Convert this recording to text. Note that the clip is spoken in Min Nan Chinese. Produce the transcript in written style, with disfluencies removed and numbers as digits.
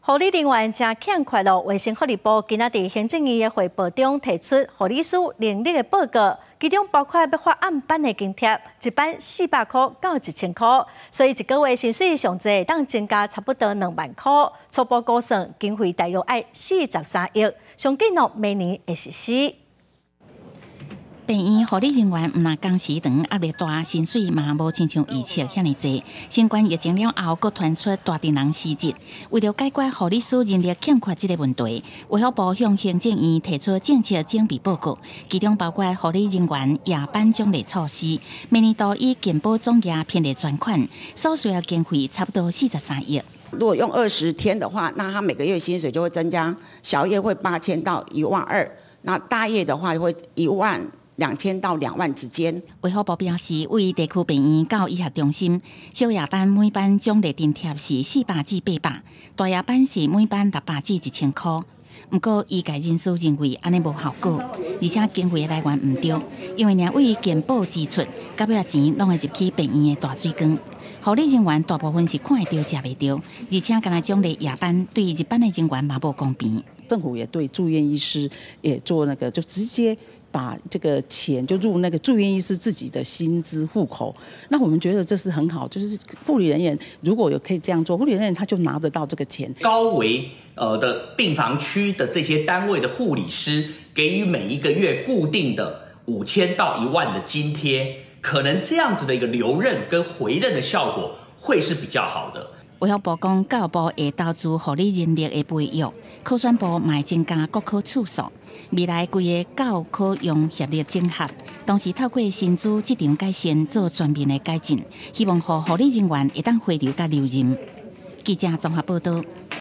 護理人員誠欠缺咯，衛生福利部今仔佇行政院的匯報中提出護理師能力的報告，其中包括欲發暗班的津貼，一班400箍到1000箍，所以一個月薪水上濟會當增加差不多2萬箍，初步估算經費大約愛43億，上緊哦明年會實施。病院護理人員毋但工時長，壓力大，薪水嘛無親像預測遐爾濟。新冠疫情了後，閣傳出大陣人辭職。為著解決護理師人力欠缺這个問題，衛福部向行政院提出政策準備報告，其中包括護理人員夜班獎勵措施，明年度以健保總額編列專款，所需的經費差不多43億。如果用20天的話，那他每個月薪水就會增加，小夜會8000到1萬2，那大夜的話會1.2萬到2萬之間。衛福部表示，為地區病院到醫學中心，小夜班每班獎勵津貼是400至800，大夜班是每班600至1000箍。毋過醫界人士認為按呢無效果，而且經費來源毋對，因為若為健保支出，到尾仔錢攏會入去病院的大水缸。護理人員大部分是看會著、食袂著，而且干焦獎勵夜班，對日班的人員嘛無公平。政府也對住院醫師也做那個，就直接把這個錢就入那個住院醫師自己的薪資戶口。那我們覺得這是很好，就是護理人員如果有可以這樣做，護理人員他就拿得到這個錢。高危的病房區的這些單位的護理師，給予每一個月固定的5000到1萬的津貼，可能這樣子的一個留任跟回任的效果會是比較好的。衛福部講，教育部會投資護理人力的培育，考選部嘛會增加國考次數。未來規个教科用協力整合，同時透過薪資職場改善做全面的改進，希望予護理人員會當回流佮留任。記者綜合報道。